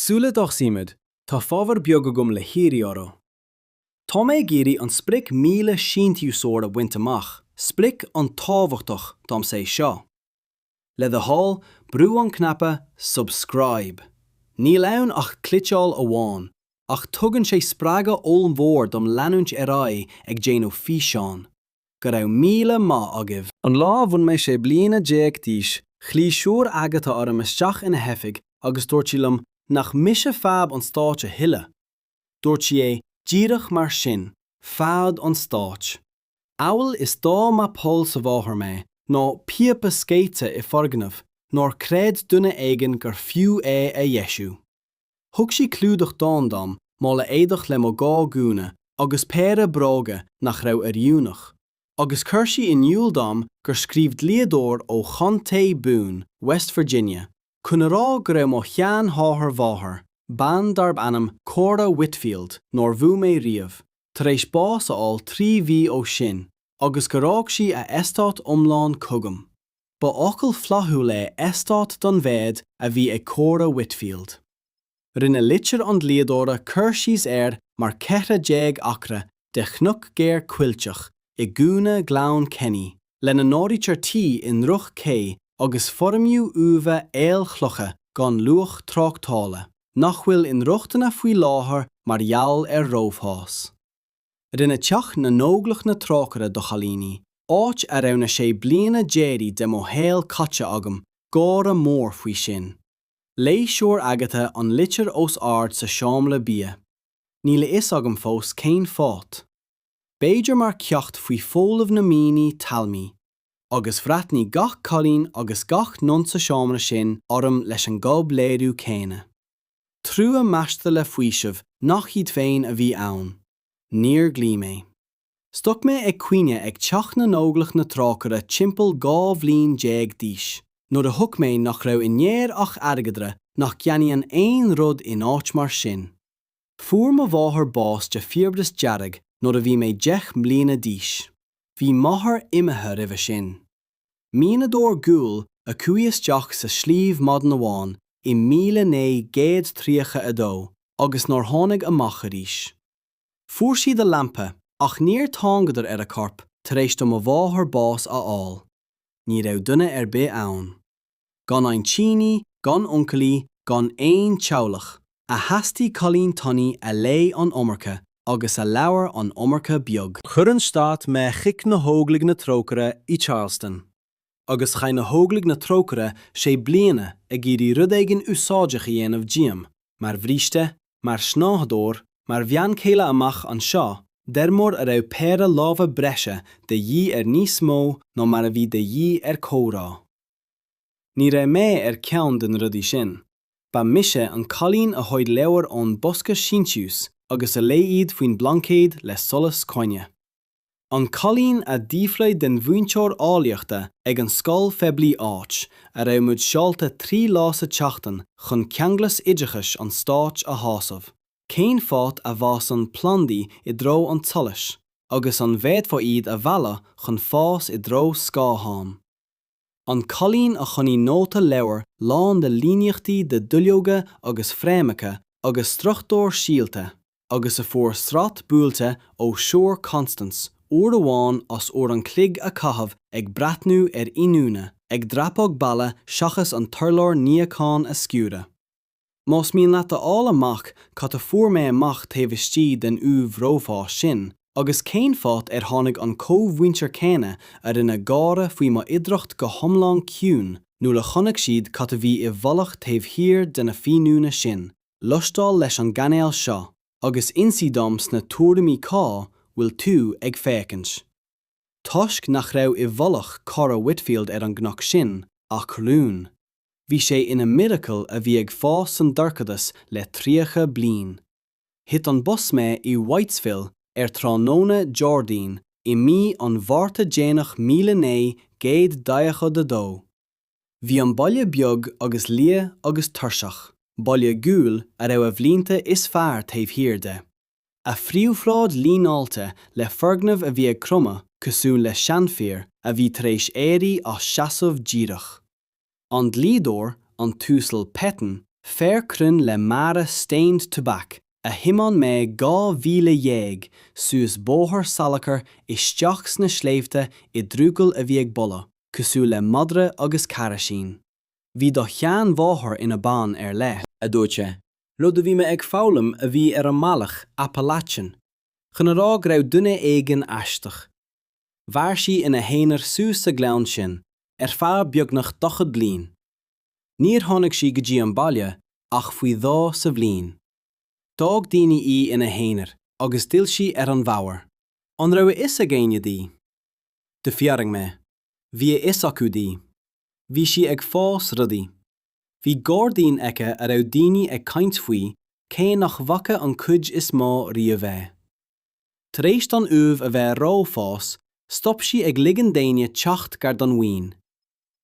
Sula dtosaímid, tá fabhar beag agam le hiarraidh oraibh. Tá mé ag iarraidh an sprioc 1,000 síntiúsóir a bhaint amach, sprioc an-tábhachtach domsa é seo. Le do thoil, brú an cnaipe 'Subscribe'. Níl ann ach cliceáil amháin, ach tugann sé spreagadh ollmhór dom leanúint ar aghaidh ag déanamh físeán. Go raibh míle maith agaibh. An lá a bhain mé 16 bliana d'aois, ghlaoigh Siúr Agatha orm isteach ina hoifig agus dúirt sí liom nach mise fadhb an stáit a thuilleadh. Dúirt sí é díreach mar sin, fadhb an stáit. Amhail is dá mba poll sa bhóthar mé, nó píopa scoilte i bhfoirgneamh nár chreid duine éigin gur fiú é a dheisiú. Thug sí clúdach donn dom, mála éadach le mo dhá ghúna agus péire bróga nach raibh oiriúnach, agus chuir sí in iúl dom gur scríobh dlíodóir ó Chontae Boone, West Virginia, chun a rá go raibh mo sheanmháthair mháthar, bean darb ainm Cora Whitfield nár bhuail mé riamh, tar éis bás a fháil 3 mhí ó sin agus gur fhág sí a eastát iomlán chugam. Ba fhocal flaithiúil é eastát don mhéid a bhí ag Cora Whitfield. Rinne litir an dlíodóra cur síos air mar 14 acra de chnoc géar coillteach i gcúinne Ghleann Kenny, lena n-áirítear tí i ndroch-chaoi agus foirmiú uaimhe aolchloiche gan luach tráchtála, nach bhfuil inrochtana faoi láthair mar gheall ar rófhás. Rinne Teach na nÓglach na Trócaire do Chailíní, áit a raibh na sé bliana deiridh de mo shaol caite agam, gáire mór faoi sin. Léigh Siúr Agatha an litir os ard sa seomra bia. Níl a fhios agam fós cén fáth. B'fhéidir mar cheacht faoi folamh na mianaigh talmhaí. Agus bhreathnaigh gach cailín agus gach nun sa seomra sin orm leis an gobléiriú céanna. Trua measctha le faoiseamh nach iad féin a bhí ann. Níor ghlaoigh mé. Stop mé ag caoineadh ag Teach na nÓglach na Trócaire timpeall 12 bhliain d'aois, nuair a thuig mé nach raibh i ndéir ach airgeadra nach gceannaíonn aon rud in áit mar sin. Fuair mo mháthair bás de fiabhras dearg nuair a bhí mé 10 mbliana d'aois. Bhí m'athair imithe roimhe sin. Mianadóir guail a chuaigh isteach sa sliabh maidin amháin i 1932 agus nár tháinig amach arís. Fuair siad a lampa ach níor thángadar ar a corp tar éis do mo mháthair bás a fháil. Ní raibh duine ar bith ann. Gan aintíní, gan uncailí, gan aon teaghlach, a theastaigh cailín tanaí a léigh an iomarca agus a labhair an iomarca beag. Chuir an stát mé chuig na hÓglaigh na Trócaire i Charleston. Agus chaith na hÓglaigh na Trócaire sé bliana ag iarraidh rud éigin úsáideach a dhéanamh díom, mar bhríste, mar shnáthadóir, mar bhean chéile amach anseo, d'fheirmeoir a raibh péire lámha breise de dhíth air níos mó ná mar a bhí de dhíth air comhrá. Ní raibh mé ar cheann de na rudaí sin. Ba mise an cailín a ghoid leabhair ón bosca síntiús agus a léigh iad faoin bplaincéad le solas coinnle. An cailín a d'fhiafraigh den mhúinteoir eolaíochta ag an scoil phoiblí áit a raibh muid seolta 3 lá sa tseachtain chun ceanglas oideachais an stáit a shásamh, cén fáth a bhfásann plandaí i dtreo an tsolais agus an bhféadfá iad a mhealladh chun fás i dtreo scátháin. An cailín a choinnigh nóta leabhair lán de líníochtaí de duilleoga agus fréamhacha agus struchtúir síolta, agus a fuair sraith buailte ó Shiúr Constance uair amháin as uair an chloig a chaitheamh ag breathnú ar fhíniúna ag dreapadh balla seachas an t-urlár níocháin a sciúradh. Más mian leat a fháil amach cad a fuair mé amach taobh istigh den uaimh rófháis sin, agus cén fáth ar tháinig an chomh-mhuintir céanna a rinne gáire faoi m'oidhreacht go hiomlán ciúin nuair a chonaic siad cad a bhí i bhfolach taobh thiar de na fíniúna sin, liostáil leis an gcainéal seo agus insigh dom sna tuairimí cá bhfuil tú ag féachaint. Toisc nach raibh i bhfolach Cora Whitfield ar an gcnoc sin ach rún. Bhí sé ina miracle a bhí ag fás san dorchadas le 30 bliain. Thit an bus mé i Whitesville ar tráthnóna Déardaoin i mí an Mhárta déanach 1942. Bhí an baile beag agus liath agus tuirseach, baile guail a raibh a bhlianta is fearr taobh thiar de. A phríomhshráid líneáilte le foirgnimh a bhí ag cromadh cosúil le seanfhir a bhí tar éis éirí as seasamh díreach. An dlíodóir, an tUasal Petton, Fear cruinn le méara stained tobac a thiomáin mé 12,000 suas bóthar salachair isteach sna sléibhte i dtrucail a bhí ag boladh cosúil le madra agus cairisín. Bhí do sheanmháthair ina bean ar leith. a dúirt sé, rud a bhí mé ag foghlaim a bhí ar an mbealach Appalachian, chun a rá go raibh duine éigin aisteach. Mhair sí ina haonar suas sa ghleann sin ar feadh beagnach 40 bliain. Níor tháinig sí go dtí an baile ach faoi dhó sa bhliain. D'fhág daoine í ina haonar agus d'fhill sí ar an bhfómhar. An raibh a fhios ag éinne di? D'fhiafraigh mé. Bhí a fhios acu di. Bhí sí ag fás rudaí. Bhí gairdín aici a raibh daoine ag caint faoi cé nach bhfaca an chuid is mó riamh é. Tar éis don ubh a bheith rófhás, stop sí ag ligean d'éinne teacht gar don mhaoin.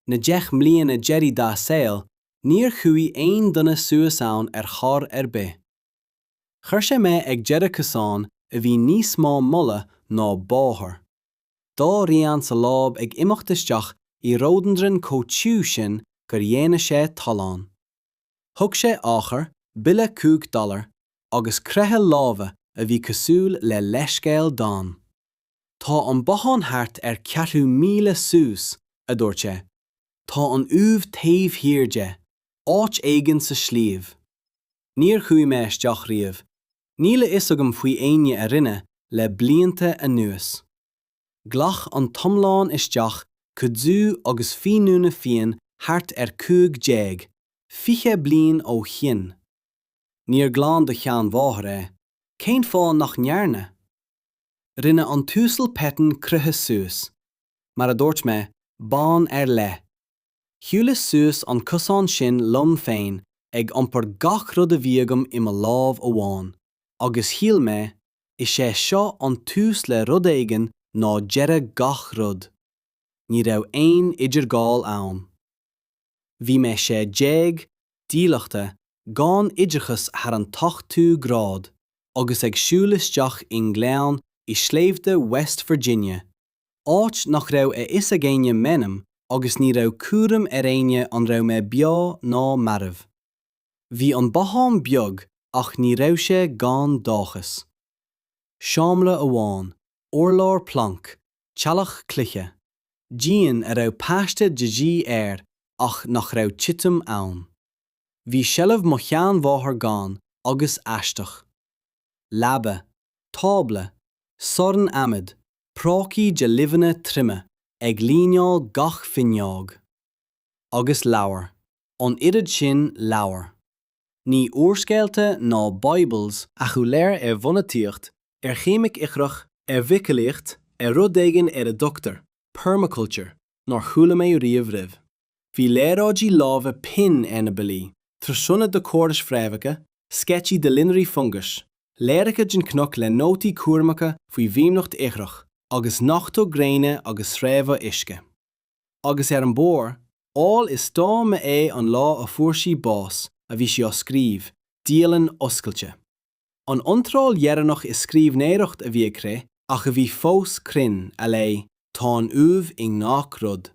Na 10 mbliana deiridh dá saol, níor chuaigh aon duine suas ann ar chor ar bith. Chuir sé mé ag deireadh cosáin a bhí níos mó mullaigh ná bóthar. Dá rian sa láib ag imeacht isteach i ródaindrean chomh tiubh sin gur dhéanadh sé tollán. Thug sé eochair, bille 5 dollar, agus croitheadh láimhe a bhí cosúil le leithscéal donn. Tá an bothán thart ar ceathrú míle suas, a dúirt sé. Tá an uaimh taobh thiar de, áit éigin sa sliabh. Níor chuaigh mé isteach riamh. Níl a fhios agam faoi éinne a rinne, le blianta anuas. Ghlac an t-iomlán isteach kudzu agus fíniúna fiáin thart ar 15, 20 bliain ó shin. Níor ghlan do sheanmháthair é. Cén fáth nach ndearna? Rinne an tUasal Petton croitheadh suas. Mar a dúirt mé, bean ar leith. Shiúlas suas an cosán sin liom féin ag iompar gach rud a bhí agam i mo lámh amháin, agus shíl mé, is é seo an tús le rud éigin nó deireadh gach rud. Ní raibh aon idirghabháil ann. Bhí mé 16, dílleachta, gan oideachas thar an t-ochtú grád, agus ag siúl isteach i ngleann i sléibhte West Virginia, áit nach raibh a fhios ag éinne m'ainm agus ní raibh cúram ar éinne an raibh mé beo ná marbh. Bhí an bothán beag ach ní raibh sé gan dóchas. Seomra amháin, urlár planc, teallach cloiche, díon a raibh paiste de dhíth air ach nach raibh titim ann. Bhí seilbh mo sheanmháthar gann agus aisteach. Leaba, tábla, sorn adhmaid, prácaí de luibheanna troime ag líneáil gach fuinneog. Agus leabhair. An oiread sin leabhar. Ní úrscéalta ná bibles, ach go léir ar mhonatóireacht, ar cheimic ithreach, ar mhíceolaíocht, ar rud éigin ar a dtugtar permaculture nár chuala mé riamh roimh. Bhí léaráidí láimhe pinn ar na ballaí, trasuanna de chórais fréamhacha, sceitsí de líonraí fungais, léirithe den chnoc le nótaí cúramacha faoi mhíomacht ithreach agus nochtadh gréine agus sreabhadh uisce. Agus ar an bpár, amhail is dá mba é an lá a fuair sí bás a bhí sí á scríobh, dialann oscailte. An iontráil dheireanach i scríbhneoireacht a bhí ag crith ach a bhí fós cruinn, a léigh, tá an uaimh i ngach rud.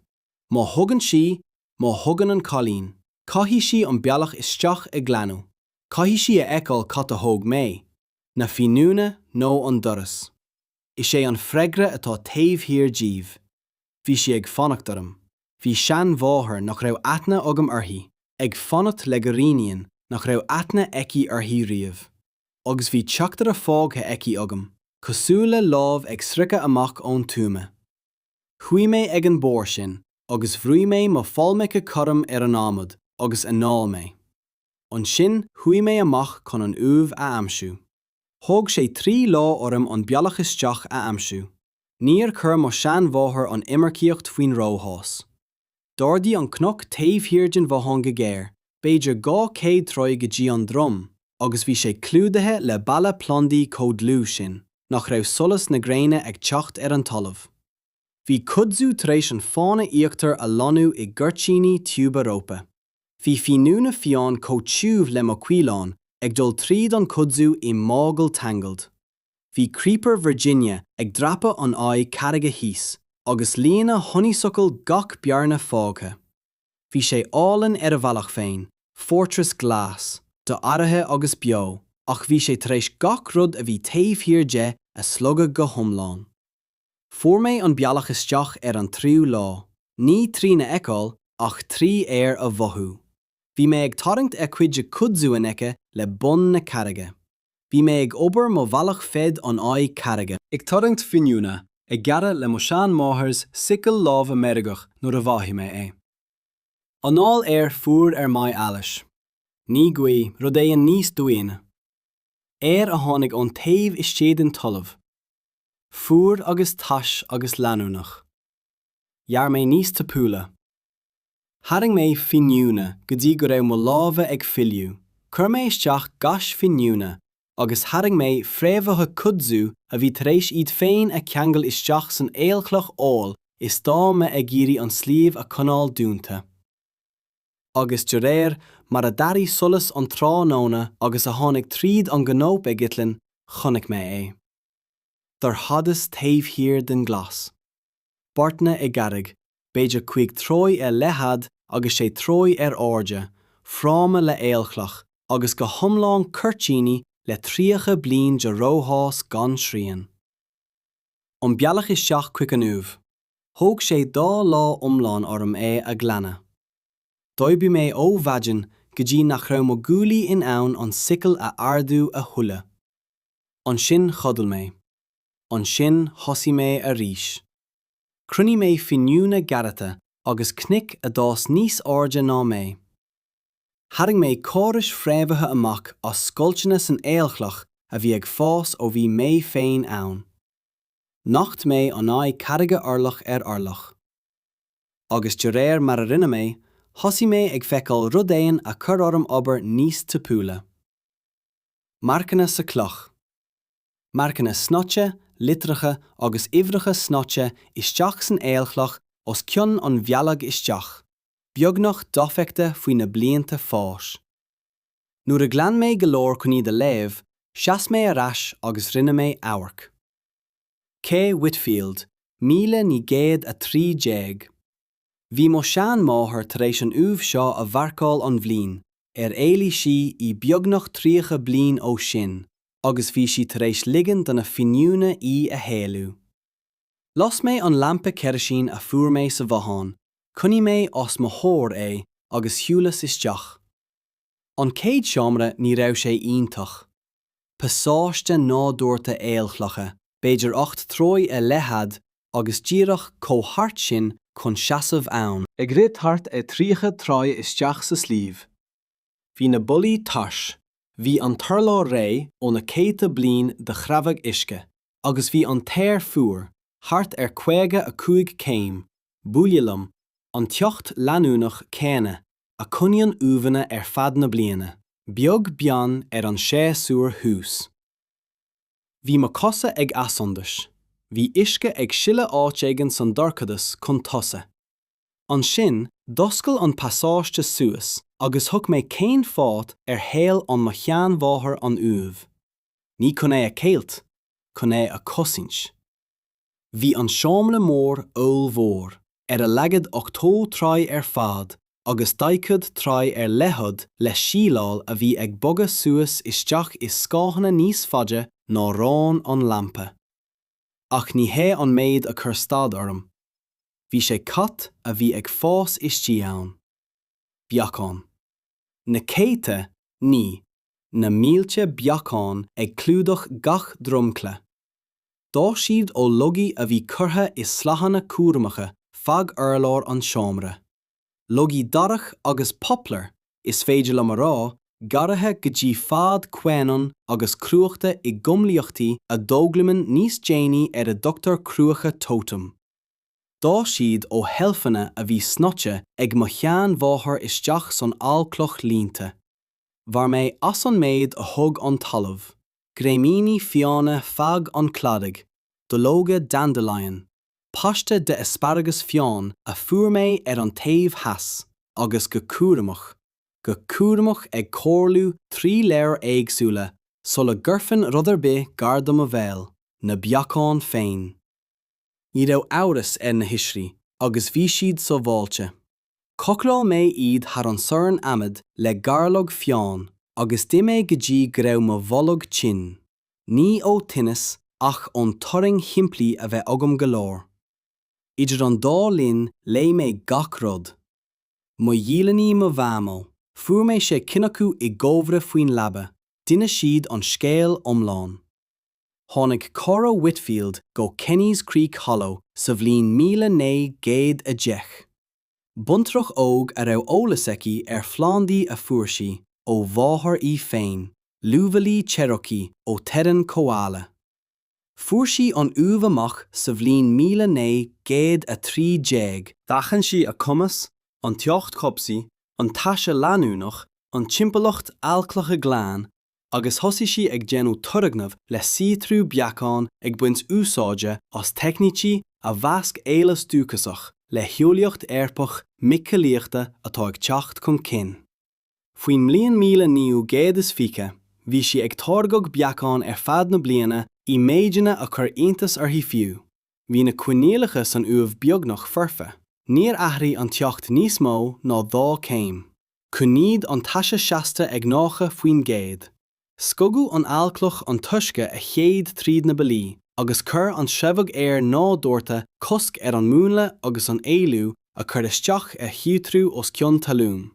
Má thagann sí, má thagann an cailín, caithfidh sí an bealach isteach a ghlanadh, caithfidh sí a fheiceáil cad a thóg mé, na fíniúna nó an doras. Is é an freagra atá taobh thiar díobh. Bhí sí ag fanacht orm. Bhí seanmháthair nach raibh aithne agam uirthi ag fanacht le gariníon nach raibh aithne aici uirthi riamh. Agus bhí teachtaire fágtha aici agam, cosúil le lámh ag sroicheadh amach ón tuama. Chuaigh mé ag an bpár sin agus bhrúigh mé mo phailmeacha cothrom ar an adhmad agus anáil mé. Ansin chuaigh mé amach chun an uaimh a aimsiú. Thóg sé trí lá orm an bealach isteach a aimsiú. Níor chuir mo sheanmháthair an iomarcaíocht faoin rófhás. D'ardaigh an cnoc taobh thiar den bhothán go géar, b'fhéidir 200 troigh go dtí an droim, agus bhí sé clúdaithe le balla plandaí chomh dlúth sin nach raibh solas na gréine ag teacht ar an talamh. Bhí kudzu tar éis an fána íochtair a lánú i gcuirtíní tiubha rópa. Bhí fíniúna fiáin chomh tiubh le mo choileán ag dul tríd an kudzu i mághail tangled. Bhí creeper Virginia ag dreapadh an aghaidh carraige thíos, agus líonadh honeysuckle gach bearna fágtha. Bhí sé álainn ar a bhealach féin, Fortress glas, do-airithe agus beo, ach bhí sé tar éis gach rud a bhí taobh thiar de a shlogadh go hiomlán. Fuair mé an bealach isteach ar an tríú lá, ní trína fheiceáil ach trí aer a mhothú. Bhí mé ag tarraingt ar chuid de kudzu in aice le bun na carraige. Bhí mé ag obair mo bhealach feadh an aghaidh carraige. Ag tarraingt fíniúna, ag gearradh le mo sheanmháthair's sicil láimhe meirgeach nuair a mhothaigh mé é. Anáil aer fuar ar m'aithris. Ní gaoth, rud éigin níos doimhne. Aer a tháinig ón taobh istigh den talamh. Fuar agus tais agus leanúnach. Ghearr mé níos tapúla. Tharraing mé fíniúna go dtí go raibh mo lámha ag fuiliú, chuir mé isteach gais fíniúna agus tharraing mé fréamhacha kudzu a bhí tar éis iad féin a cheangal isteach san aolchloch amhail is dá mba ag iarraidh an sliabh a choinneáil dúnta. Agus de réir mar a d'athraigh solas an tráthnóna agus a tháinig tríd an gcnóp ag eitleán, chonaic mé é. Dorchadas taobh thiar den ghlas. Bearna i gcarraig, b'fhéidir 5 troigh ar leithead agus 6 troigh ar airde, fráma le aolchloch, agus go hiomlán cuirtíní le 30 bliain de rófhás gan srian. An bealach isteach chuig an uaimh. Thóg sé dhá lá iomlán orm é a ghlanadh. D'oibrigh mé ó mhaidin go dtí nach raibh mo ghuaillí in ann an sicil a ardú a thuilleadh. Ansin chodail mé. Ansin thosaigh mé arís. Chruinnigh mé fíniúna gearrtha agus cnoic a d'fhás níos airde ná mé. Tharraing mé córais fréamhaithe amach as scoilteanna san aolchloch a bhí ag fás ó bhí mé féin ann. Nocht mé an aghaidh carraige orlach ar orlach. Agus de réir mar a rinne mé, thosaigh mé ag feiceáil rud éigin a chuir orm obair níos tapúla. Marcanna sa chloch. Marcanna snoite, litreacha agus uimhreacha snoite isteach san aolchloch os cionn an bhealaigh isteach, beagnach dofheicthe faoi na blianta fáis. Nuair a ghlan mé go leor chun iad a léamh, sheas mé ar ais agus rinne mé amharc. Cé Whitfield, 1913. Bhí mo sheanmháthair tar éis an uaimh seo a mharcáil an bhliain ar éalaigh sí í beagnach 30 bliain ó sin agus bhí sí tar éis ligean do na fíniúna í a shéalú. Las mé an lampa ceirisín a fuair mé sa bhothán, choinnigh mé os mo chomhair é agus shiúlas isteach. An chéad seomra ní raibh sé iontach. Pasáiste nádúrtha aolchloiche, b'fhéidir 8 troigh ar leithead agus díreach chomh hard sin chun seasamh ann. Ag rith thart ar 30 troigh isteach sa sliabh. Bhí na ballaí tais, Bhí an t-urlár réidh ó na céadta bliain de shreabhadh uisce, agus bhí an t-aer fuar, thart ar 55 céim, buaile liom, an teocht leanúnach céanna a choinníonn uaimheanna ar feadh na bliana, beag beann ar an séasúr thuas. Bhí mo chosa ag easondas. Bhí uisce ag sileadh áit éigin san dorchadas chun tosaigh. Ansin d'oscail an pasáiste suas agus thuig mé cén fáth ar shéal an mo sheanmháthair an uaimh. Ní chun é a cheilt, chun é a chosaint. Bhí an seomra mór ollmhór, ar a laghad 80 troigh ar fad agus 40 troigh ar leithead le síleáil a bhí ag bogadh suas isteach i scáthanna níos faide ná raon an lampa. Ach ní hé an méid a chuir stad orm. Bhí sé cat a bhí ag fás istigh ann. Beacán. Na céadta, ní, na mílte beacán ag clúdach gach dromchla. D'fhás siad ó logaí a bhí curtha i slathanna cúramacha feadh urlár an tseomra. Logaí darach agus poplar, is féidir liom a rá, gearrtha go dtí fad caonáin agus cruachta i gcumhlaíochtaí a d'fhoghlaiminn níos déanaí ar a dtugtar cruacha totem. D'fhás siad ó sheilfeanna a bhí snoite ag mo sheanmháthair isteach san aolchloch líonta. Mhair mé as an méid a thug an talamh, greimíní fiáine feadh an chladaigh, duilleoga dandelion, paiste de asparagus fiáin a fuair mé ar an taobh theas, agus go cúramach, go cúramach ag comhairliú 3 leabhar éagsúla sula gcuirfinn rud ar bith gar do mo bhéal, na beacáin féin. Ní raibh amhras ar na hoisrí agus bhí siad sábháilte. Chócaráil mé iad thar an sorn adhmaid le gairleog fiáin agus d'ith mé go dtí go raibh mo bholg tinn, ní ó tinneas ach ón turraing shimplí a bheith agam go leor. Idir an dá linn léigh mé gach rud. Mo dhialanna mo mhamó, fuair mé sé cinn acu i gcófra faoin leaba, d'inis siad an scéal iomlán. Tháinig Cora Whitfield go Kenny's Creek Hollow sa bhliain 1910. Baintreach óg a raibh eolas aici ar phlandaí a fuair sí ó mháthair í féin, luibheolaí Cherokee ó Therann Cowalla. Fuair sí an ubh amach sa bhliain 1913, D'aithin sí a cumas, an teocht chobhsaí, an taise leanúnach, an timpeallacht alcaileach glan, agus thosaigh sí ag déanamh turgnamh le saothrú beacán ag baint úsáide as teicnící a mheasc eolas dúchasach le heolaíocht Eorpach miceolaíochta atá ag teacht chun cinn. Faoin mbliain 1920, bhí sí ag táirgeadh beacán ar feadh na bliana i méideanna a chuir iontas uirthi fiú. Bhí na coinníollacha san uaimh beagnach foirfe. Níor athraigh an teocht níos mó ná dhá chéim. Coinníodh an taise seasta ag 90%. Scogadh an aolchloch an t-uisce a shéid tríd na ballaí agus chuir an sreabhadh aeir nádúrtha cosc ar an múnla agus an aolú a chur isteach ar shaothrú os cionn talún.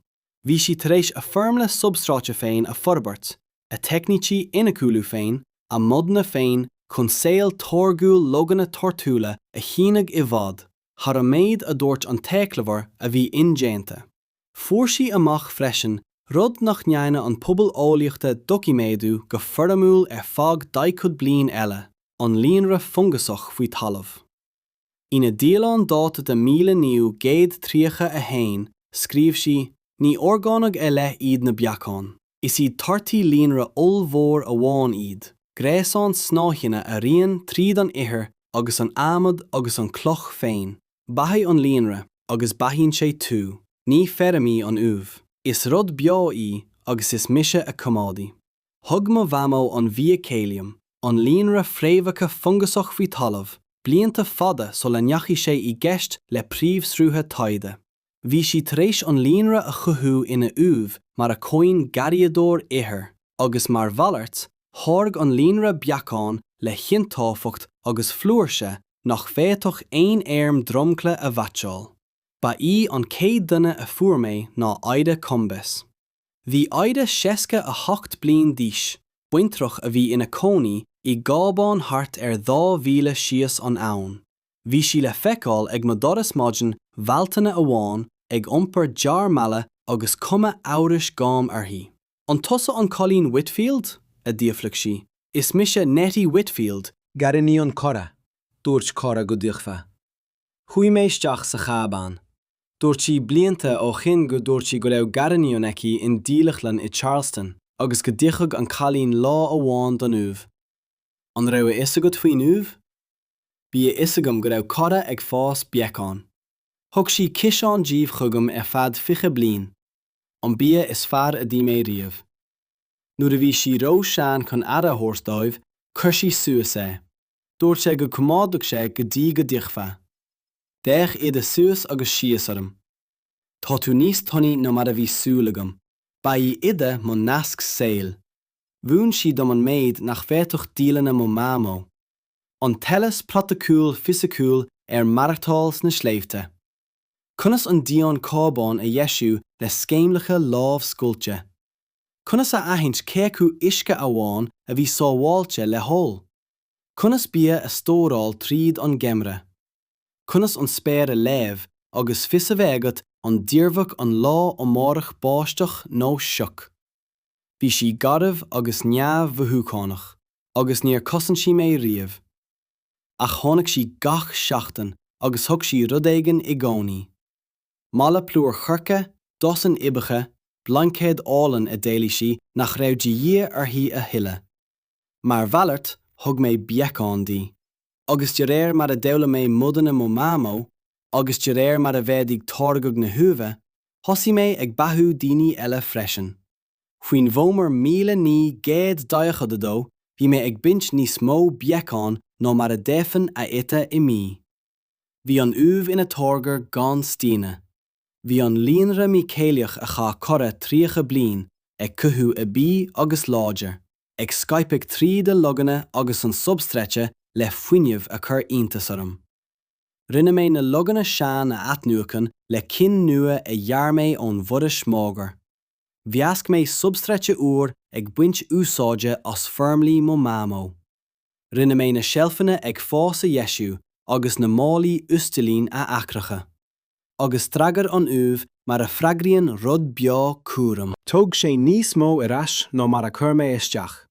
Bhí sí tar éis a foirmle substráite féin a forbairt, a teicnící inacúlú féin, a modhanna féin chun saol táirgiúil loghanna torthúla a shíneadh i bhfad thar an méid a dúirt an t-éaclamhar a bhí indéanta. Fuair sí amach freisin rud nach ndearna an pobal eolaíochta doiciméadú go foirmiúil ar feadh daichead bliain eile, an líonra fungasach faoi talamh. Ina dialann dátaithe 1931, scríobh sí, Ní orgánaigh ar leith iad na beacáin. Is iad torthaí líonra ollmhór amháin iad, gréasán snáitheanna a ritheann tríd an ithir agus an adhmad agus an chloch féin. Beathaigh an líonra agus beathaíonn sé tú, ní feirm í an ubh. Is rud beo í agus is mise a coimeádaí. Thug mo mhamó an mhícéiliam, an líonra fréamhacha fungasach faoi talamh, blianta fada sula ndeachaigh sé i gceist le príomhshrutha taighde. Bhí sí tar éis an líonra a chothú ina ubh mar a chothaíonn garraíodóir ithir, agus mar mhalairt, tháirg an líonra beacáin le hiontaofacht agus flúirse nach bhféadfadh aon fheirm dromchla a mheaitseáil. Ba í an chéad duine a fuair mé ná Ida Combes. Bhí Ida 68 bliain d'aois, baintreach a bhí ina cónaí i gcábán thart ar dhá mhíle síos an abhainn. Bhí sí le feiceáil ag mo dhoras maidin Bhealtaine amháin ag iompar jar meala agus cuma amhrais gham uirthi. An tusa an cailín Whitfield? a d'fhiafraigh sí. Is mise Nettie Whitfield. Gariníon Cora, dúirt Cora go dtiocfá. Chuaigh mé isteach sa chábán. Dúirt sí blianta ó shin gur dúirt sí go raibh gariníon aici i ndílleachtlann i Charleston agus go dtiocfadh an cailín lá amháin don ubh. An raibh a fhios agat faoin ubh? Bhí a fhios agam go raibh Cora ag fás beacán. Thug sí ciseán díobh chugam ar feadh 20 bliain. An bia is fearr a d'ith mé riamh. Nuair a bhí sí ró-shean chun aire a thabhairt dóibh, chuir sí suas é. Dúirt sé go gcoimeádfadh sé go dtí go dtiocfá. D'fhéach Ida suas agus síos orm. Tá tú níos tonaí ná mar a bhí súil agam. Ba í Ida mo nasc saoil. Mhúin sí dom an méid nach bhféadfadh dialanna mo mhamó. An t-eolas praiticiúil fisiciúil ar maireachtáil sna sléibhte. Conas an díon cábáin a dheisiú le sceimhleacha lámhscoilte? Conas a aithint cé acu uisce abhann a bhí sábháilte le hól? Conas bia a stóráil tríd an ngeimhreadh? Conas an spéir a léamh agus fios a bheith agat an dtiocfadh an lá amárach báisteach nó sioc? Bhí sí garbh agus neamh-mhothúchánach, agus níor chosain sí mé riamh. Ach tháinig sí gach seachtain agus thug sí rud éigin i gcónaí. Mála plúir choirce, dosaen uibheacha, blaincéad álainn a d'éiligh sí nach raibh de dhíth uirthi a thuilleadh. Mar mhalairt, thug mé beacáin di. Agus de réir mar a d'fhoghlaim mé modhanna mo mhamó, agus de réir mar a mhéadaigh táirgeadh na huibhe, thosaigh mé ag beathú daoine eile freisin. Faoin bhfómhar 1942 bhí mé ag baint níos mó beacán ná mar a d'fhéadfainn a ithe i mí. Bhí an ubh ina táirgeoir gan staonadh. Bhí an líonra mícéiliach a chaith corradh 30 bliain ag cothú aibí agus láidir, ag scaipeadh tríd a loganna agus an substráite le fuinneamh a chuir iontas orm. Rinne mé na loganna sean a athnuachan le cinn nua a ghearr mé ón bhforaois máguaird. Mheasc mé substráite úr ag baint úsáide as foirmlí mo mhamó. Rinne mé na seilfeanna ag fás a dheisiú agus na málaí uisdealín a athchrochadh. Agus d'fhreagair an uaimh mar a freagraíonn rud beo cúram. Thug sé níos mó ar ais ná mar a chuir mé isteach.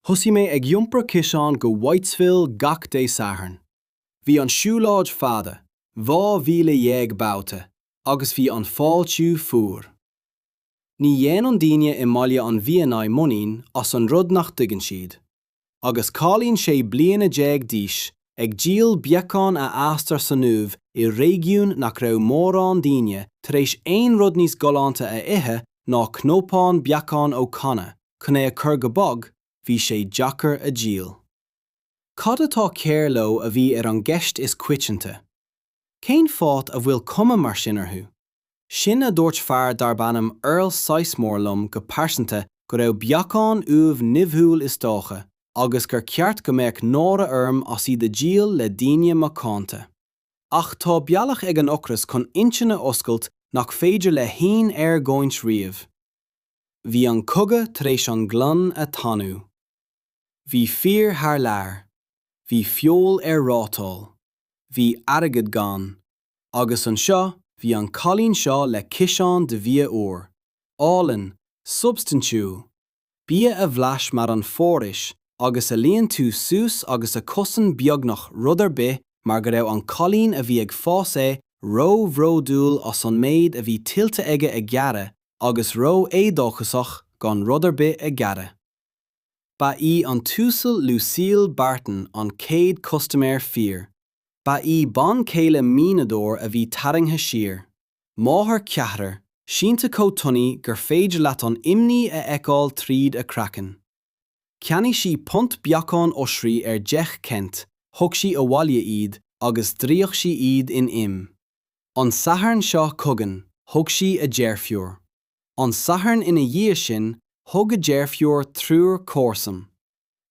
Thosaigh mé ag iompar ciseán go Whitesville gach Dé Sathairn. Bhí an siúlóid fada, 12,000 babhta, agus bhí an fáiltiú fuar. Ní dhéanann daoine i mBaile an Mhianaigh muinín as an rud nach dtuigeann siad. Agus cailín 16 bliana d'aois ag díol beacán a fhástar san uaimh i réigiún nach raibh mórán daoine tar éis aon rud níos galánta a ithe ná cnapán beacáin ó channa chun é a chur go bog, bhí sé deacair a dhíol. Cad atá cearr leo a bhí ar an gceist is coitianta. Cén fáth a bhfuil cuma mar sin orthu? Sin a dúirt fear darb ainm Earl Sizemore liom go pearsanta go raibh beacáin uaimh nimhiúil is dócha agus gur ceart go mbeadh náire orm as iad a dhíol le daoine macánta. Ach tá bealach ag an ocras chun intinn a oscailt nach féidir le haon argóint riamh. Bhí an cogadh tar éis an ghloine a thanú. Bhí fir thar lear. Bhí feoil ar rátáil. Bhí airgead gann. Agus anseo bhí an cailín seo le ciseán de bhia úr, álainn, substaintiúil, bia a bhlais mar an foraois agus a líon tú suas agus a chosain beagnach rud ar bith mar go raibh an cailín a bhí ag fás é ró-bhródúil as an méid a bhí tuillte aige a ghearradh agus ró-éadóchasach gan rud ar bith a ghearradh. Ba í an tUasal Lucille Barton an chéad custaiméir fir. Ba í banchéile mianadóir a bhí tarraingthe siar. Máthair ceathrair, sínte chomh tanaí gur féidir leat an imní a fheiceáil tríd a craiceann. Cheannaigh sí punt beacáin oisrí ar 10 cent, thug sí abhaile iad agus d'fhrioch sí iad in im. An Satharn seo chugainn, thug sí a deirfiúr. An Satharn ina dhiaidh sin, thug a deirfiúr triúr comharsan.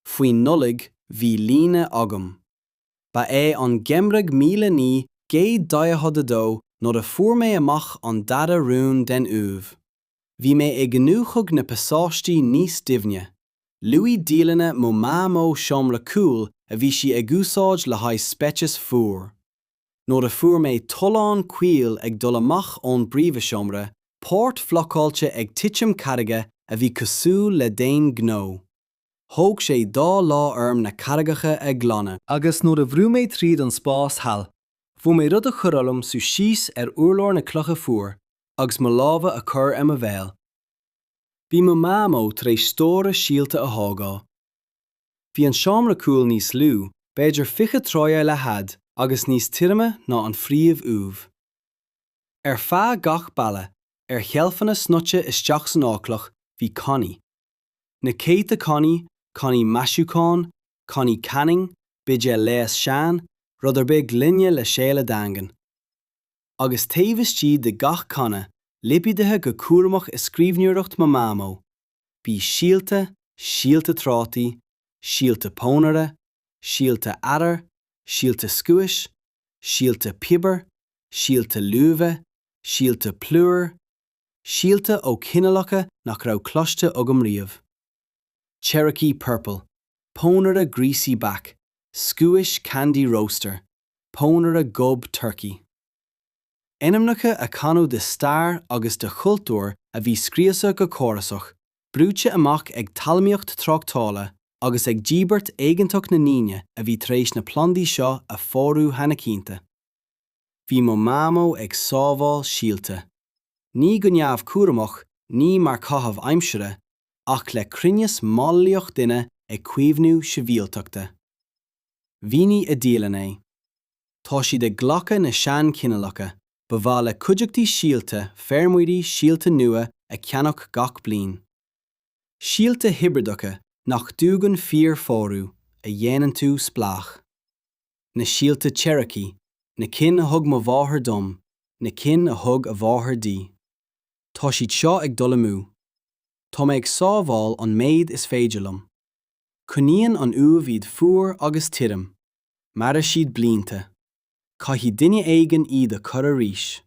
Faoin Nollaig, bhí líne agam. Ba é an geimhreadh 1942 nuair a fuair mé amach an dara rún den uaimh. Bhí mé ag iniúchadh na pasáistí níos doimhne. Luaigh dialanna mo mhamó seomra cúil a bhí sí ag úsáid le haghaidh speiceas fuar. Nuair a fuair mé tollán caol ag dul amach ón bpríomhsheomra, páirt bhlocáilte ag titim carraige a bhí cosúil le d'aon ghnó. Thóg sé dhá lá orm na carraigeacha a ghlanadh. Agus nuair a bhrú mé tríd an spás thall, fuair mé rud a chuir orm suí síos ar urlár na cloiche fuar agus mo lámha a chur ar mo bhéal. Bhí mo mhamó tar éis stór síolta a thógáil. Bhí an seomra cúil níos lú, b'fhéidir 20 troigh ar leithead agus níos tirime ná an phríomh-uaimh. Ar feadh gach balla, ar sheilfeanna snoite isteach san fhálcloch, bhí cannaí. Na céadta cannaí, cannaí maisiúcháin, cannaí canning, buidéal léas sean, rud ar bith gloine le séala daingean. Agus taobh istigh de gach canna, lipéadaithe go cúramach i scríbhneoireacht mo mhamó, bhí síolta, síolta trátaí, síolta pónaire, síolta arrair, síolta scuais, síolta piobair, síolta luibhe, síolta plúir, Síolta ó chineálacha nach raibh cloiste agam riamh. Cherokee Purple, pónaire Greasy Back, scuais Candy Roaster, pónaire Gob Turkey. Ainmneacha a canadh de stair agus de chultúr a bhí scriosta go córasach, brúite amach ag talmhaíocht tráchtála agus ag díbirt éigeantach na ndaoine a bhí tar éis na plandaí seo a phórú thar na cianta. Bhí mo mhamó ag sábháil síolta. Ní go neamhchúramach, ní mar chaitheamh aimsire, ach le cruinneas mailíseach duine ag caomhnú sibhialtachta. Mhínigh a dialann é. Tá siad ag glacadh na seanchineálacha, ba mhaith le cuideachtaí síolta feirmeoirí síolta nua a cheannach gach bliain. Síolta hibrideacha nach dtugann fíorphórú, a dhéanann tú spleách. Na síolta Cherokee, na cinn a thug mo mháthair dom. Na cinn a thug a mháthair di. Tá siad seo ag dul amú. Tá mé ag sábháil an méid is féidir liom. Coinníonn an ubh iad fuar agus tirim. Mairfidh siad blianta. Caithfidh duine éigin iad a chur arís.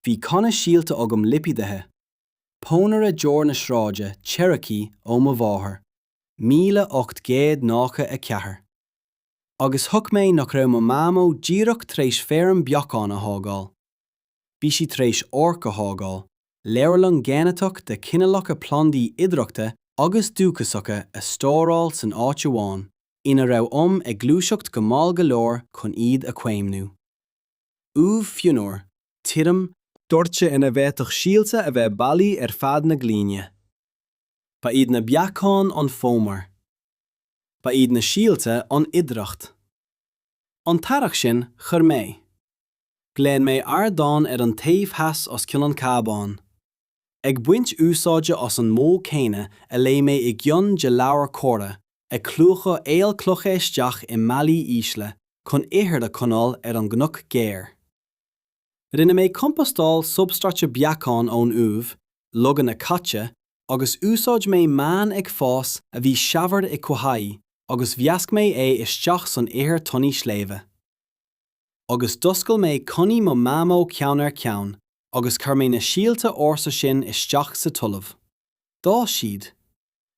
Bhí canna síolta agam lipéadaithe, Pónaire Deor na Sráide Cherokee ó mo mháthair, 1894. Agus thuig mé nach raibh mo mhamó díreach tar éis feirm beacán a thógáil. Bhí sí tar éis áirc a thógáil, leabharlann ghéiniteach de chineálacha plandaí oidhreachta agus dúchasacha a stóráil san áit amháin, ina raibh am ag gluaiseacht go mall go leor chun iad a chaomhnú. Ubh fionnuar, tirim, doirte ina bhféadfadh síolta a bheith bailí ar feadh na glúine. Ba iad na beacáin an fómhar. Ba iad na síolta an oidhreacht. An t-earrach sin, chuir mé. Ghlan mé ardán ar an taobh theas os cionn an chábáin. Ag baint úsáide as an modh céanna a léigh mé i gceann de leabhair Cora, ag plúchadh aolchloiche isteach i mbealaí ísle chun ithir a choinneáil ar an gcnoc géar. Rinne mé compastáil substráite beacán ón ubh, luganna caite, agus úsáid mé meán ag fás a bhí saibhir i cuachaí agus mheasc mé é isteach san ithir tanaí sléibhe. Agus d'oscail mé cannaí mo mhamó ceann ar cheann agus chuir mé na síolta ársa sin isteach sa talamh. D'fhás siad.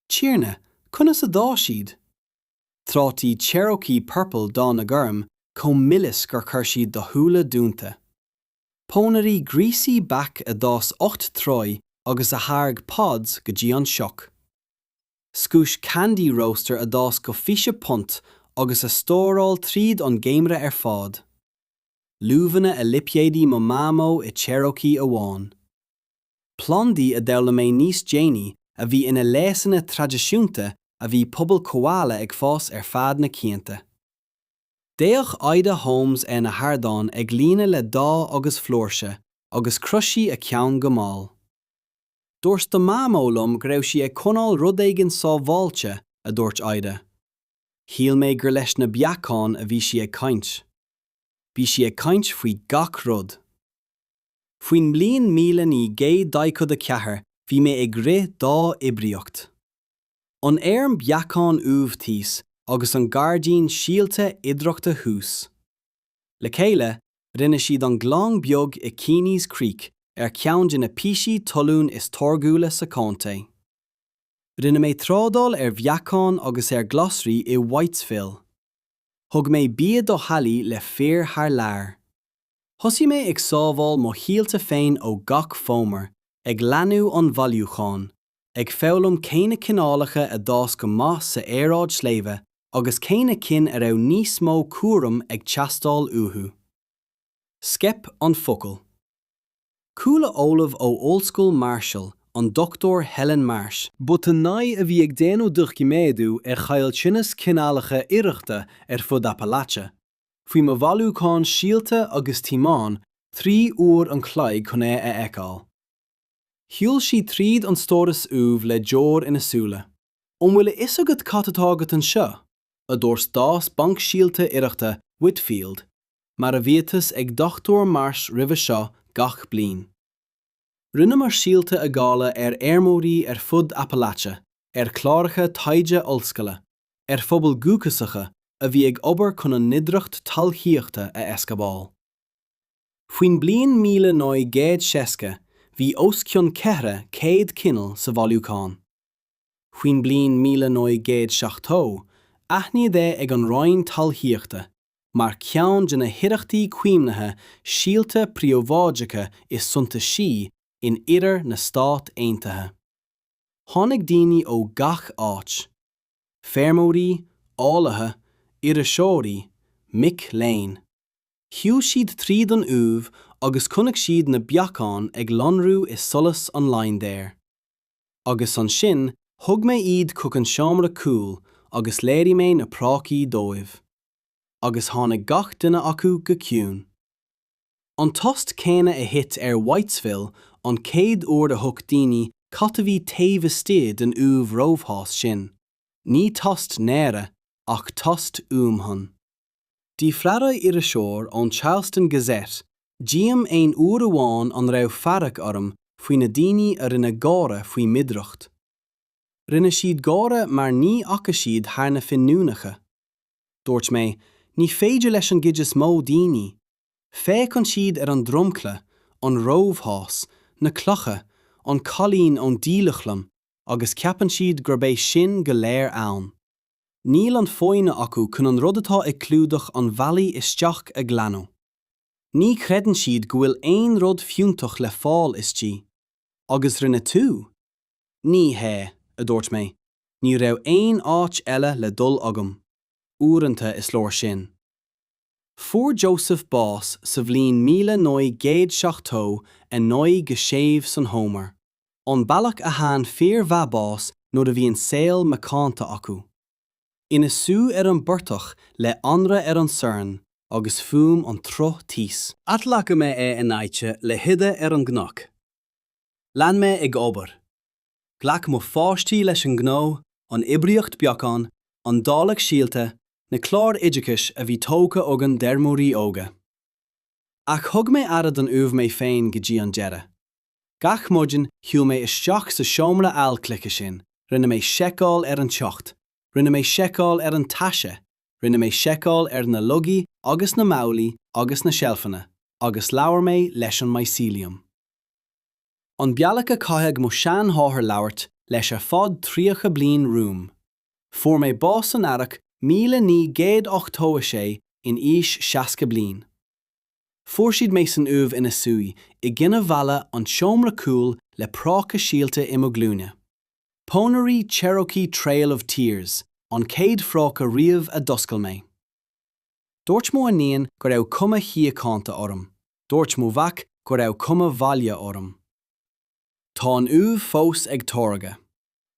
Tiarna, conas a d'fhás siad? Trátaí Cherokee Purple dath na gorm chomh milis gur chuir siad do shúile dúnta. Pónairí Greasy Back a d'fhás 8 dtroigh agus a tháirg pods go dtí an sioc. Scuais Candy Roaster a d'fhás go 20 punt agus a stóráil tríd an ngeimhreadh ar fad. Luibheanna a lipéadaigh mo mhamó i Cherokee amháin. Plandaí a d'fhoghlaim mé níos déanaí a bhí ina leigheasanna traidisiúnta a bhí pobal Koala ag fás ar feadh na cianta. D'fhéach Ida Holmes ar na hardáin ag líonadh le dath agus flúirse agus chroith sí a ceann go mall. Dúirt do mhamó liom go raibh sí ag coinneáil rud éigin sábháilte, a dúirt Ida. Shíl mé gur leis na beacáin a bhí sí ag caint. Bhí sí ag caint faoi gach rud. Faoin mbliain 1944 bhí mé ag rith dhá oibríocht. An fheirm beacán ubh thíos agus an gairdín síolta oidhreachta thuas. Le chéile, rinne siad an gleann beag i Keeney's Creek ar cheann de na píosaí talún is táirgiúla sa chontae. Rinne mé trádáil ar bheacáin agus ar ghlasraí i Whitesville. Thug mé bia do theaghlaigh le fir thar lear. Thosaigh mé ag sábháil mo shíolta féin ó gach fómhar, ag leathnú an bhailiúcháin, ag foghlaim cé na cineálacha a d'fhás go maith sa aeráid sléibhe agus cé na cinn a raibh níos mó cúraim ag teastáil uathu. Scaip an focal. Chuala ollamh ó Ollscoil Marshall, an Dr Helen Marsh, botanaí a bhí ag déanamh doiciméadú ar chaillteanas cineálacha oidhreachta ar fud Appalachia, faoi mo bhailiúchán síolta agus tíomáin 3 uair an chloig chun é a fheiceáil. Shiúil sí tríd an stóras ubh le deoir ina súile. An bhfuil a fhios agat cad atá agat anseo? a dúirt D'fhás Banc Síolta Oidhreachta Whitfield, mar a bhíothas ag Dr Marsh roimhe seo gach bliain. Rinneamar síolta a dháileadh ar fheirmeoirí ar fud Appalachia, ar chláracha taighde ollscoile, ar phobail dhúchasacha a bhí ag obair chun a n-oidhreacht talmhaíochta a aisghabháil. Faoin mbliain 1960 bhí os cionn 400 cineál sa bhailiúchán. Faoin mbliain 1970 aithníodh é ag an Roinn Talmhaíochta mar cheann de na hoidhreachtaí caomhnaithe síolta príobháideacha is suntasaí in oirthear na Stát Aontaithe. Tháinig daoine ó gach áit, feirmeoirí, eolaithe, iriseoirí, mic léinn. Shiúil siad tríd an ubh agus chonaic siad na beacáin ag lonrú i solas an laindéir. Agus ansin thug mé iad chuig an seomra cúil agus léirigh mé na prácaí dóibh. Agus tháinig gach duine acu go ciúin. An tost céanna a thit ar Whitesville an chéad uair a thuig daoine cad a bhí taobh istigh den ubh rófhás sin, ní tost náire ach tost umthann. D'fhiafraigh iriseoir ón Charleston Gazette Dím aon uair amháin an raibh fearg orm faoi na daoine a rinne gáire faoi m'oidhreacht. Rinne siad gáire mar ní fhaca siad thar na fíniúnacha. Dúirt mé, ní féidir leis an gcuid is mó daoine. Féachann siad ar an dromchla, an rófhás, na clocha, an cailín ón dílleachtlann agus ceapann siad gurb é sin go léir ann. Níl an foighne acu chun an rud atá ag clúdach an bhealaigh isteach a ghlanadh. Ní chreideann siad go bhfuil aon rud fiúntach le fáil istigh. Agus rinne tú? Ní hea, a dúirt mé, ní raibh aon áit eile le dul agam. Uaireanta is leor sin. Fuair Joseph bás sa bhliain 1979 go séimh san Homer, an bealach a fhaigheann fir mhaithe bás nuair a bhíonn saol macánta acu. Ina suí ar an bportach le anraith ar an sorn agus fuaim an tsrutha thíos. Adhlacadh mé é in aice le hIda ar an gcnoc. Lean mé ag obair. Ghlac mo pháistí leis an ngnó, an oibríocht beacán, an dáileadh síolta, na cláir oideachais a bhí tógtha againn d'fheirmeoirí óga. Ach thug mé aire don uaimh mé féin go dtí an deireadh. Gach maidin shiúil mé isteach sa seomra aolchloiche sin, rinne mé seiceáil ar an teocht, rinne mé seiceáil ar an taise, rinne mé seiceáil ar na lugaí agus na babhlaí agus na seilfeanna, agus labhair mé leis an mycelium. An bealach a chaithfeadh mo sheanmháthair labhairt leis ar fad 30 bliain romham. Fuair mé bás san earrach 1986 in aois 60 bliain. Fuair siad mé san uaimh ina suí i gcoinne bhalla an tseomra cúil le práca síolta i mo ghlúine. Pónairí Cherokee Trail of Tears an chéad phráca riamh a d'oscail mé. Dúirt mo iníon go raibh cuma shíochánta orm. Dúirt mo mhac go raibh cuma bhaile orm. Tá an uaimh fós ag táirgeadh.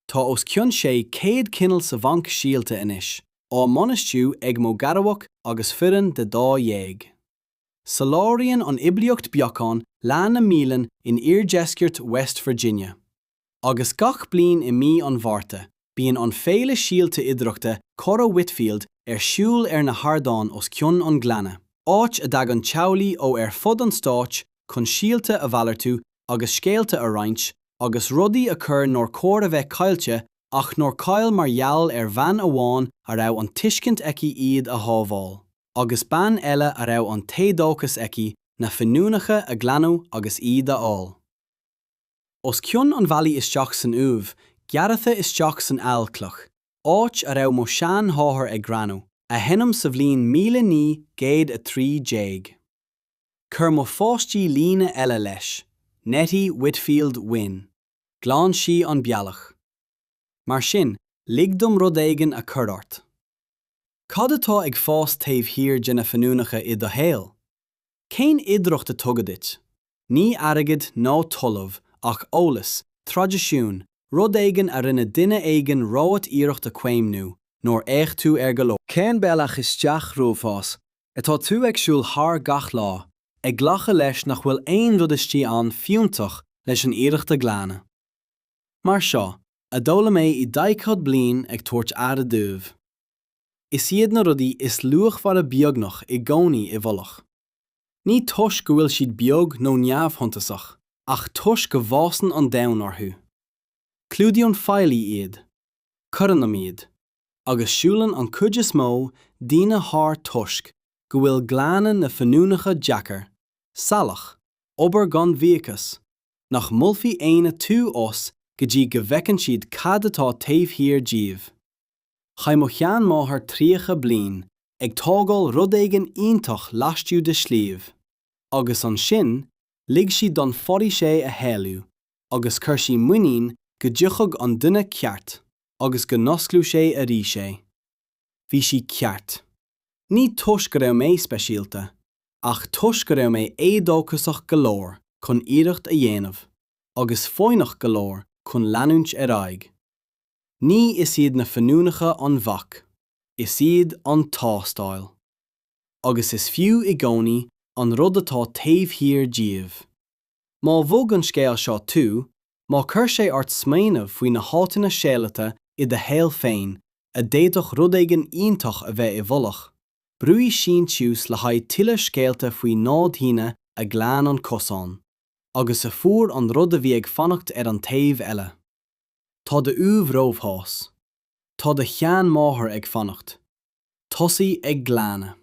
Tá os cionn 600 cineál sa bhanc síolta anois, á mbainistiú ag mo gharmhac agus foireann de 12. Soláthraíonn an oibríocht beacán leath na mbialann in iardheisceart West Virginia. Agus gach bliain i mí an Mhárta, bíonn an Féile Síolta Oidhreachta Cora Whitfield ar siúl ar na hardáin os cionn an ghleanna, áit a dtagann teaghlaigh ó ar fud an stáit chun síolta a mhalartú agus scéalta a roinnt agus rudaí a chur nár chóir a bheith caillte ach nár chaill mar gheall ar bhean amháin a raibh an tuiscint aici iad a shábháil agus bean eile a raibh an t-éadóchas aici na fíniúnacha a ghlanadh agus iad a fháil. Os cionn an bhealaigh isteach san uaimh, gearrtha isteach san aolchloch, áit a raibh mo sheanmháthair ag greanadh, a hainm sa bhliain 1913. Chuir mo pháistí líne eile leis, Nettie Whitfield Wynn. Ghlan sí an bealach. Mar sin, lig dom rud éigin a chur ort. Cad atá ag fás taobh thiar de na fíniúnacha i do shaol? Cén oidhreacht a tugadh duit? Ní airgead ná talamh ach eolas, traidisiún, rud éigin a rinne duine éigin romhat iarracht a chaomhnú, nár fhéach tú air go leor. Cén bealach isteach romhat atá tú ag siúl thar gach lá, ag glacadh leis nach bhfuil aon rud istigh ann fiúntach leis an iarracht a ghlanadh? Mar seo a d'fhoghlaim mé i daichead bliain ag tabhairt aire dóibh. Is iad na rudaí is luachmhaire beagnach i gcónaí i bhfolach. Ní toisc go bhfuil siad beag nó neamhshuntasach, ach toisc go bhfásann an domhan orthu. Clúdaíonn faillí iad. Cuireann am iad. Agus siúlann an chuid is mó daoine thar toisc go bhfuil glanadh na fíniúnacha deacair, salach, obair gan bhuíochas, nach molfaidh éinne tú as go dtí go bhfeiceann siad cad atá taobh thiar díobh. Chaith mo sheanmháthair 30 bliain ag tógáil rud éigin iontach laistiar de shliabh, agus ansin lig sí don foraois é a shéalú agus chuir sí muinín go dtiocfadh an duine ceart agus go n-osclódh sé arís é. Bhí sí ceart. Ní toisc go raibh mé speisialta, ach toisc go raibh mé éadóchasach go leor chun iarracht a dhéanamh, agus foighneach go leor chun leanúint ar aghaidh. Ní is iad na fíniúnacha an bhac, is iad an tástáil. Agus is fiú i gcónaí an rud atá taobh thiar díobh. Má bhog an scéal seo tú, má chuir sé ort smaoineamh faoi na háiteanna sealata i do shaol féin a d'fhéadfadh rud éigin iontach a bheith i bhfolach, brúigh síntiús le haghaidh tuilleadh scéalta faoi nádhaoine. a ghlan an cosán, agus a fuair an rud a bhí ag fanacht ar an taobh eile. Tá do ubh ródheas. Tá do sheanmháthair ag fanacht. Tosaigh ag glanadh.